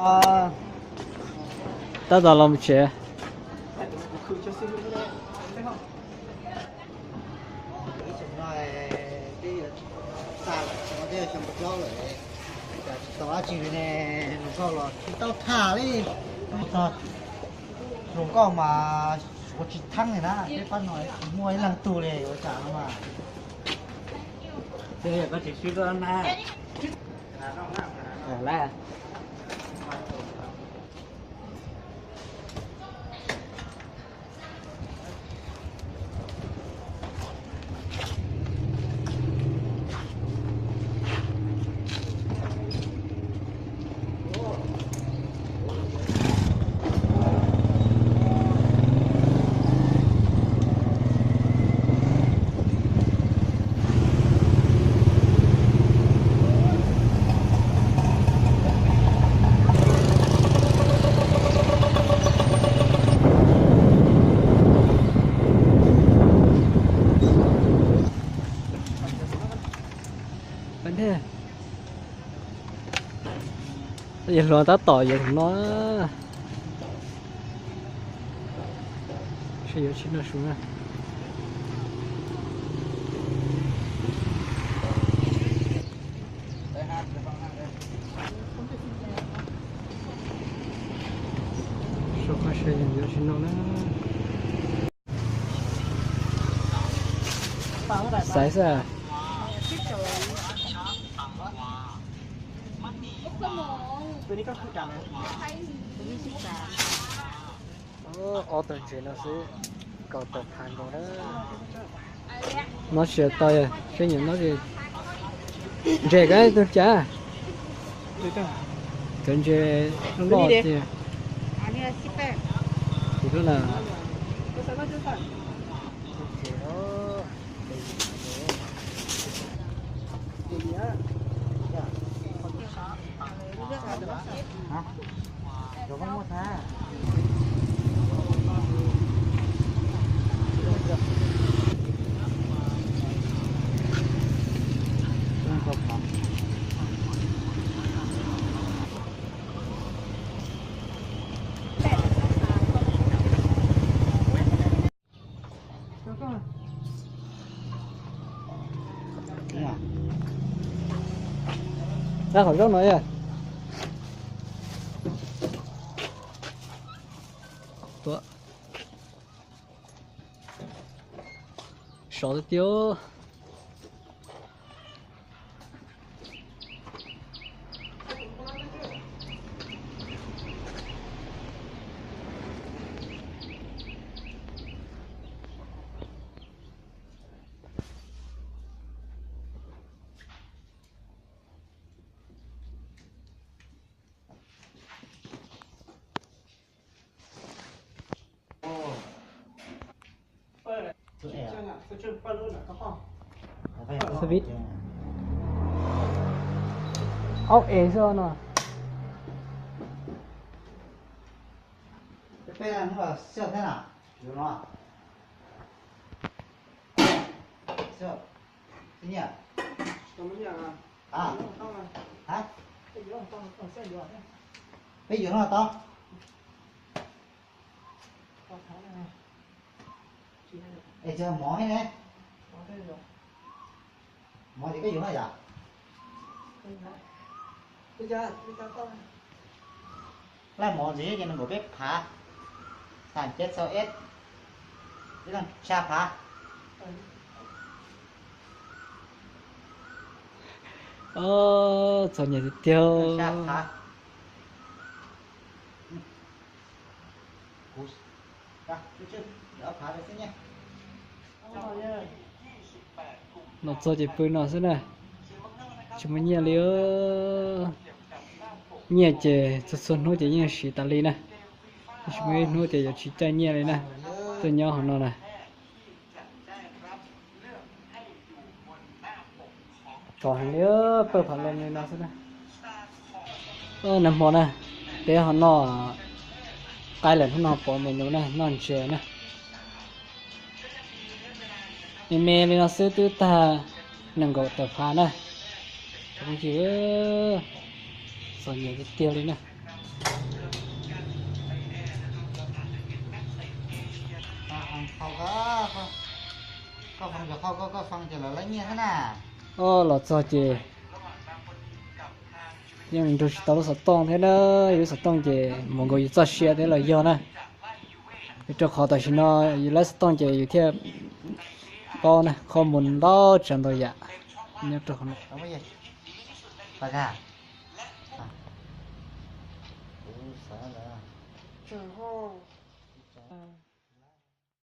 Tab tom los mus tsev. Tsis tau dab tsi li ne, hluas nkauj los tsis tau tham li. Hluas nkauj mas suav tsis theeb li na, peb pab no tsis muaj ib leeg tug li ua cas no mas. Yawg hluas tab tom yuav tus no. Seb yuav tsis noj su na. Soj qab seb yuav tsis noj na. Xaiv xwb. Ob tug ntses no xwb, kaum tawm phav nkaus na. No tsis tau, seb nyiam no. Ntses koj tug cas? Cov ntses loj tiag. Tim lub na. Qhov zaub no, tuaj sov tiag tiag. Xab vib. Aub es xwb no. Peb hnub los xyaj thiab na, yuav no. Xyaj, xyaj nyiaj. Hab, hab, peb yuav no tau. Es tsis mov thiab ne? Mov ces koj yuav no yom? Laj mov ntxiv ces nees nkaum peb phav, tam peb txog ib leeg tsa phav. Txom nyem tiag tiag. Los txog ces pw no xwb na, tsis muaj nyiaj li. Nyiaj ces txhua txhua hnub ces yeej siv tas li na, tab sis muaj ib hnub ces yuav tsis caij nyiaj li na. Tuaj nyob hauv no na. Tso heev li, pawg phav loo li no xwb na. Nag hmo na, peb ho noj, qaib lawm hnub no pov menu na, noj ntses na. Me me li no xwb twb tag nees nkaum tawm phav na. Txom nyem tiag tiag li na. Koj foo, koj foo ces lawv laib nyiaj xwb na. Os, los txog ces yeej nrug tsis tau lub xov tooj thiab na. Yus lub xov tooj ces mus nkaus yus txoj sia thiab los yog na. Vim rau qhov tam sim no yus lub xov tooj ces yus thiaj paub na, qhov mus ntau tsav ntau yam nyob rau qhov no.